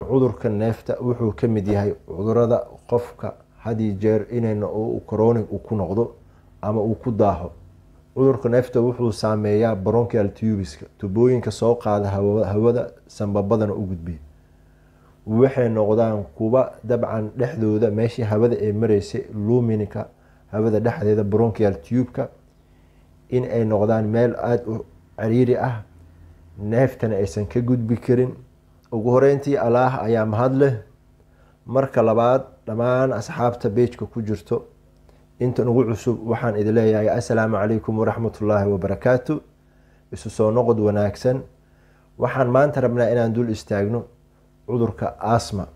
Cudurka neefta wuxuu ka mid yahay cudurada qofka had iyo jeer inayna chronic uu ku noqdo ama uu ku daaho. Cudurka neefta wuxuu saameeyaa bronchial tubeska, tubooyinka soo qaada hawada sambabadana u gudbiya. Waxay noqdaan kuwa dabcan dhexdooda meeshii hawada ay mareysay, luminka hawada dhexdeeda bronchial tube-ka, in ay noqdaan meel aada u cariiri ah, neeftana aysan ka gudbi karin. Ugu horeyntii, Alaah ayaa mahad leh. Marka labaad, dhammaan asxaabta page-ka ku jirto, inta ugu cusub, waxaan idin leeyahay assalaamu calaykum waraxmatullaahi wabarakaatu. Isu soo noqod wanaagsan. Waxaan maanta rabnaa inaan dul istaagno cudurka asthma,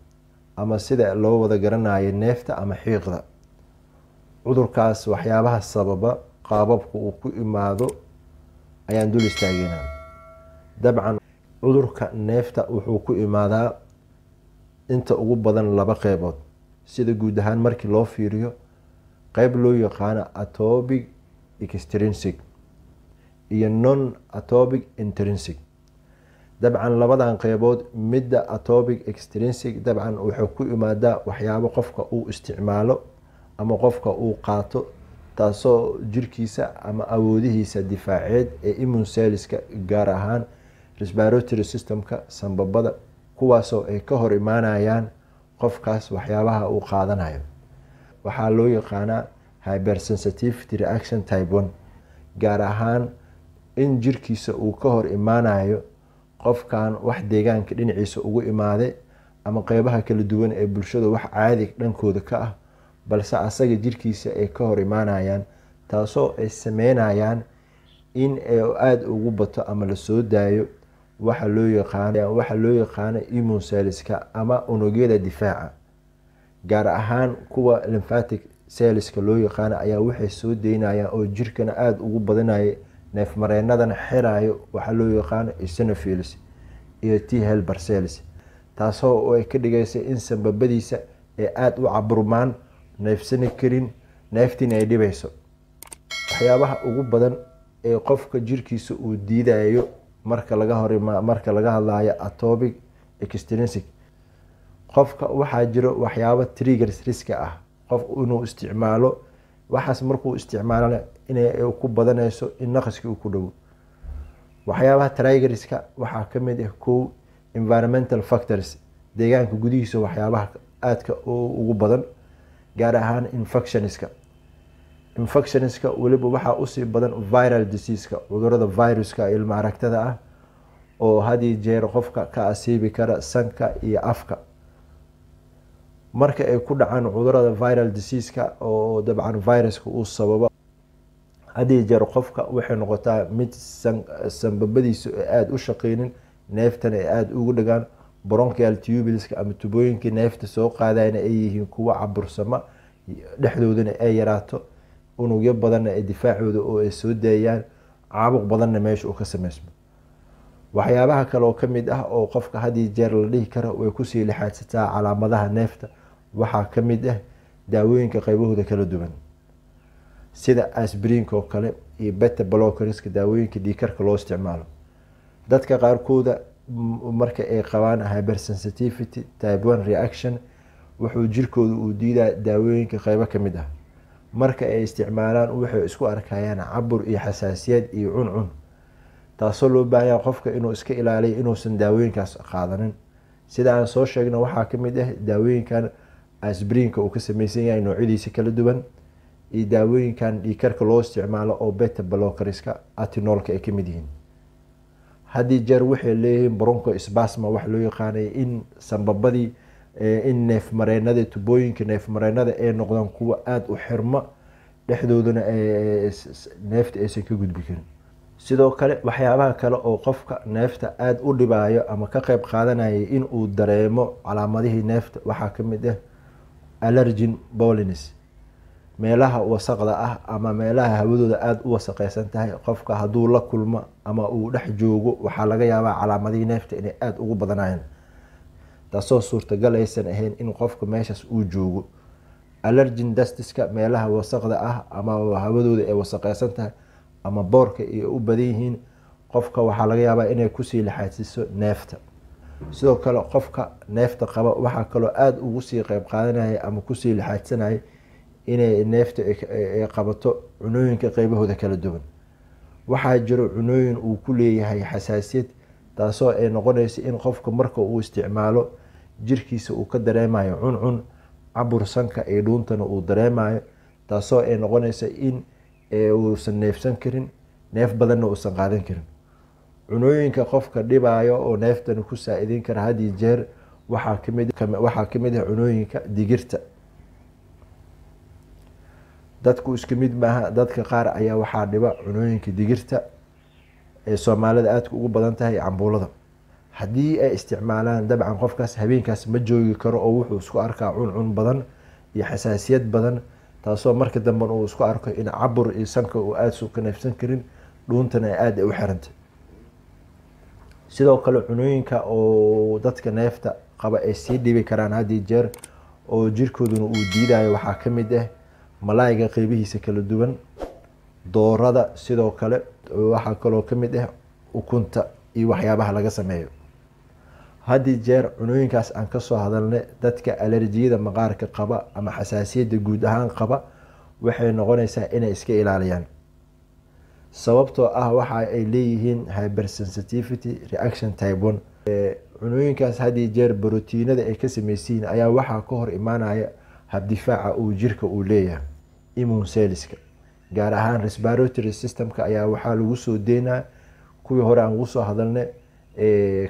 ama sida loo wada garanayo neefta ama xiiqda. Cudurkaas waxyaabaha sababa, qaababka uu ku imaado ayaan dul istaageynaa. Dabcan cudurka neefta wuxuu ku imaadaa inta ugu badan laba qeybood, sida guud ahaan markii loo fiiriyo: qeyb loo yaqaano atopic extrinsic iyo non atopic intrinsic. Dabcan labadan qeybood, midda atopic extrinsic dabcan waxay ku imaadaa waxyaabo qofka uu isticmaalo ama qofka uu qaato, taasoo jirkiisa ama awoodihiisa difaaceed ee immune cellska, gaar ahaan respiratory systemka, sambabada, kuwaasoo ay ka hor imaanayaan qofkaas waxyaabaha uu qaadanayo. Waxaa loo yaqaanaa hypersensitivity reaction type 1, gaar ahaan in jirkiisa uu ka hor imaanayo qofkan wax deegaanka dhinaciisa ugu imaaday ama qeybaha kala duwan ee bulshada, wax caadi dhankooda ka ah, balse asaga jirkiisa ay ka hor imaanayaan, taasoo ay sameynayaan in ay aada ugu bato ama lasoo daayo waxa loo yaqaano immune cellska ama unugyada difaaca, gaar ahaan kuwa lymphatic cellska loo yaqaano ayaa waxay soo daynayaan oo jirkana aada ugu badanaya, neefmareenadana xirayo, waxaa loo yaqaano eosinophils iyo T helper cells, taasoo ay ka dhigaysa in sambabadiisa ay aada u caburmaan, neefsani karin, neeftiina ay dhibayso. Waxyaabaha ugu badan ee qofka jirkiisa uu diidayo marka laga hadlayo atopic extrinsic, qofka waxaa jiro waxyaabo triggers risk ah qof inuu isticmaalo. Waxaas markuu isticmaalana inay ku badanayso in naqaskii uu ku dhowo. Waxyaabaha triggerska waxaa kamid ah, kow, environmental factors, deegaanka gudihiisa waxyaabaha aadka ugu badan, gaar ahaan infectionska. Infectionska weliba waxaa usii badan viral diseaseka, cudurada viruska ilma aragtada ah oo had iyo jeer qofka ka asiibi kara sanka iyo afka. Marka ay ku dhacaan cudurada viral diseaseka oo dabcan viruska uu sababo, had iyo jeer qofka waxay noqotaa mid sambabadiisu ay aada u shaqeynin, neeftana ay aada ugu dhagaan, bronchial tubuleska ama tubooyinkii neefta soo qaadayna ay yihiin kuwa cabursama, dhexdoodana ay yaraato, unugyo badanna ay difaacooda oo ay soo daayaan, caabuq badanna meesha uu ka sameysmo. Waxyaabaha kale oo kamid ah oo qofka had iyo jeer la dhihi karo way kusii lixaadsataa calaamadaha neefta waxaa kamid ah daawooyinka qeybahooda kala duwan, sida aspirinka oo kale iyo beta blockerska, daawooyinka dhiigkarka loo isticmaalo. Dadka qaarkooda marka ay qabaan hypersensitivity type 1 reaction, wuxuu jirkooda uu diidaa daawooyinka qeybo kamid ah. Marka ay isticmaalaan waxay isku arkayaan cabur iyo xasaasiyad iyo cuncun, taasoo loo baahanya qofka inuu iska ilaaliyo inuusan daawooyinkaas qaadanin. Sida aan soo sheegna, waxaa kamid ah daawooyinkan aspirinka uu ka sameysan yahay noocyadiisa kala duwan iyo daawooyinkan dhiigkarka loo isticmaalo oo beta blockerska, atenololka ay kamid yihiin. Haddii jeer waxay leeyihiin bronchospasm wax loo yaqaanay, in sambabadii, in neefmareenada, tubooyinka neefmareenada ay noqdaan kuwa aada u xirma, dhexdoodana neefta aysan ka gudbi karin. Sidoo kale waxyaabaha kale oo qofka neefta aada u dhibaayo ama ka qeyb qaadanaya in uu dareemo calaamadihii neefta waxaa kamid ah allergen pollens. Meelaha wasaqda ah ama meelaha hawadooda aada u wasaqeysan tahay, qofka hadduu la kulmo ama uu dhex joogo, waxaa laga yaabaa calaamadihii neefta inay aada ugu badanayaan, taasoo suurtagal aysan ahayn in qofka meeshaas uu joogo. Allergen dustiska, meelaha wasaqda ah ama hawadooda ay wasaqeysan tahay ama boorka iyo u badan yihiin, qofka waxaa laga yaabaa inay kusii laxaadsiiso neefta. Sidoo kale qofka neefta qaba waxaa kaloo aada ugu sii qeyb qaadanaya ama kusii lixaadsanaya inay neefta ay qabato cunooyinka qeybahooda kala duwan. Waxaa jiro cunooyin uu ku leeyahay xasaasiyad, taasoo ay noqonayso in qofka marka uu isticmaalo jirkiisa uu ka dareemayo cuncun, cabur sanka iyo dhuuntana uu dareemayo, taasoo ay noqonayso in uusan neefsan karin, neef badanna uusan qaadan karin. Cunooyinka qofka dhibaayo oo neeftana ku saa-idin kara had iyo jeer waxaa kamid ah cunooyinka digirta. Dadku isku mid maaha, dadka qaar ayaa waxaa dhiba cunooyinka digirta ee Soomaalida aadka ugu badan tahay cambuulada. Haddii ay isticmaalaan dabcan qofkaas habeenkaas ma joogi karo oo wuxuu isku arkaa cuncun badan iyo xasaasiyad badan, taasoo marka damben uu isku arko in cabur iyo sanka uu aada su ka neefsan karin, dhuuntana ay aada u xirantay. Sidoo kale cunooyinka oo dadka neefta qaba ay sii dhibi karaan had iyo jeer oo jirkooduna uu diidayo waxaa ka mid ah malaayga qeybihiisa kala duwan, doorada, sidoo kale waxaa kaloo ka mid ah ukunta iyo waxyaabaha laga sameeyo. Had iyo jeer cunooyinkaas aan kasoo hadalnay, dadka alerjiyada maqaarka qaba ama xasaasiyadda guud ahaan qaba waxay noqonaysaa inay iska ilaaliyaan, sababtoo ah waxa ay leeyihiin hypersensitivity reaction type 1. Cunooyinkaas had iyo jeer borotiinada ay ka sameysiin ayaa waxaa ka hor imaanaya habdifaaca uu jirka uu leeyahay, immune cellska, gaar ahaan respiratory systemka ayaa waxaa lagu soo deynaa kuwii hore aan ugu soo hadalnay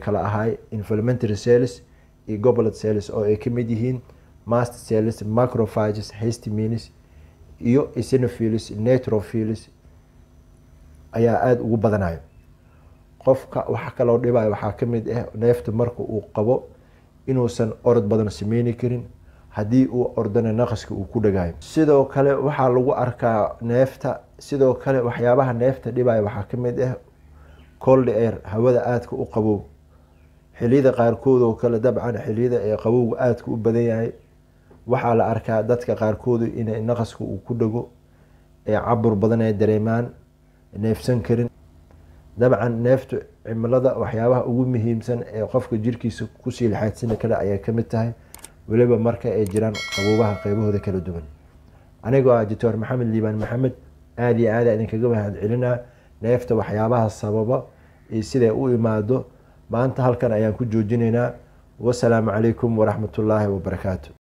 kala ahay inflammatory cells iyo goblet cells oo ay ka mid yihiin mast cells, macrophages, histamines iyo eosinophils, neutrophils ayaa aada ugu badanayo. Qofka waxa kaloo dhibayo waxaa ka mid ah neefta marka uu qabo inuusan orod badan sameyni karin, haddii uu ordana naqaska uu ku dhagayo. Sidoo kale waxaa lagu arkaa neefta. Sidoo kale waxyaabaha neefta dhibaya waxaa ka mid ah cold air, hawada aadka u qabow xilliyada qaarkood oo kale. Dabcan xilliyada ee qabowga aadka u badan yahay waxaa la arkaa dadka qaarkoodu inay naqaska uu ku dhago, ee cabur badan ay dareemaan, neefsan karin. Dabcan neeftu cimilada waxyaabaha ugu muhiimsan ee qofka jirkiisa kusii lixaadsani kara ayay kamid tahay, weliba marka ay jiraan qaboobaha qeybahooda kala duwan. Anigoo ah Doctor Maxamed Liibaan Maxamed, aada iyo aada idinkaga mahad celinaa. Neefta waxyaabaha sababa iyo siday u imaado maanta halkan ayaan ku joojinaynaa. Wasalaamu calaykum waraxmatullaahi wabarakaatu.